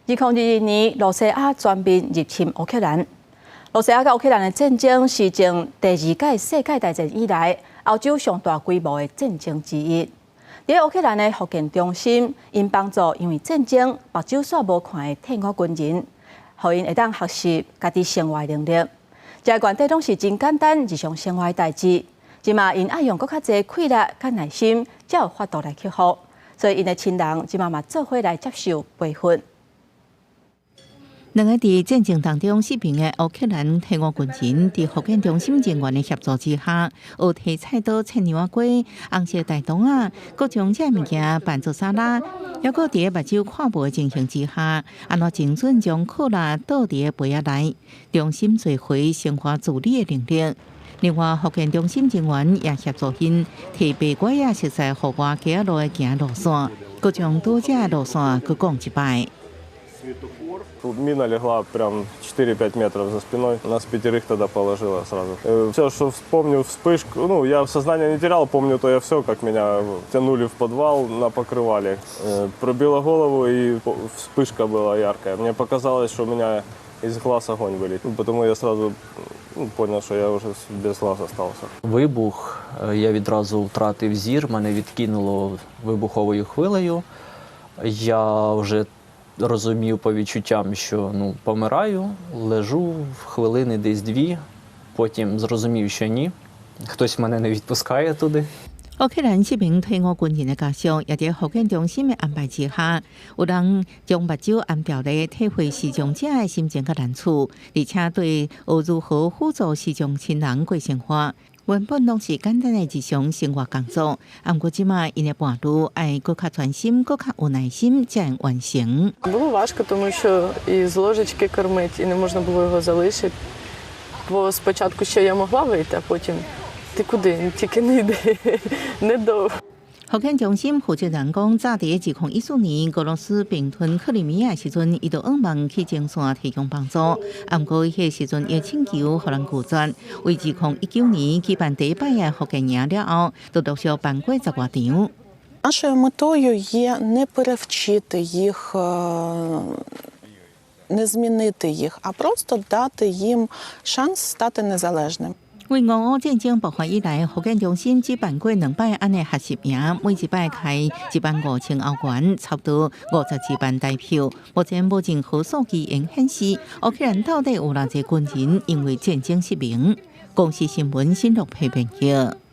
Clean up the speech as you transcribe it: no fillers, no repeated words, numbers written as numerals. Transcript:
2022年，羅西亞全面入侵烏克蘭。羅西亞佮烏克蘭的戰爭是自第二屆世界大戰以來歐洲上大規模的戰爭之一。佇烏克蘭的復健中心，𪜶幫助因為戰爭目睭煞無看的退伍軍人，予𪜶會當學習家己生活的能力。這原底攏是真簡單日常生活的代誌，這馬𪜶愛用閣較濟氣力佮耐心，才有法度來克服。所以𪜶的親人這馬嘛做伙來接受培訓。兩个佇戰爭當中失明的烏克蘭退伍軍人，佇復健中心人員的協助之下，學提菜刀切牛仔瓜、紅色大腸仔，閣將這物件拌做沙拉，猶閣佇目睭看無的情形之下，按怎精準將可樂倒佇杯仔內，重新做回生活自理的能力。另外，復健中心人員也協助𪜶提白拐仔熟悉戶外街仔路的行路線，閣將拄才的路線閣講一擺。 Мина легла прям 4-5 метров за спиной. Нас пятерых тогда положило сразу. Все, что вспомню, вспышку, ну, я сознание не терял, помню то я все, как меня тянули в подвал на покрывале. Пробило голову, и вспышка была яркая. Мне показалось, что у меня из глаз огонь вылетел. Ну, потому я сразу, ну, понял, что я уже без глаз остался. Вибух, я відразу втратив зір, мене відкинуло вибуховою хвилею. Я вже розумів по відчуттям, що, ну, помираю, лежу хвилини десь дві, потім зрозумів, що ні, хтось мене не відпускає туди. 烏克蘭失明退伍軍人的家屬，也佇復健中心的安排之下，有人將目睭按調來體會視障者的心情佮難處，而且對學如何輔助視障親人過生活，原本攏是簡單的日常生活工作，毋過這馬𪜶的伴侶愛閣較專心、閣較有耐心，才會完成。 Було важко, тому що і з ложечки кормить, і не можна було його залишити. Бо спочатку ще я могла вийти, а потім ти куди? Тільки не йди, недовго. 復健中心負責人講，早佇2014年俄羅斯併吞克里米亞時陣，伊就向望去前線提供幫助。毋過彼个時陣，伊請求予人拒絕。為2019年舉辦第一擺的復健營了後，就陸續辦過十外場。 Нашою метою є не перевчити їх, не змінити їх, а просто дати їм шанс стати незалежним. 為俄烏戰爭爆發以來，復健中心只辦過兩擺按呢學習營，每一擺開15,000歐元，差不多52萬台票。目前無任何數據會顯示烏克蘭到底有偌濟軍人因為戰爭失明。公視新聞新錄批評。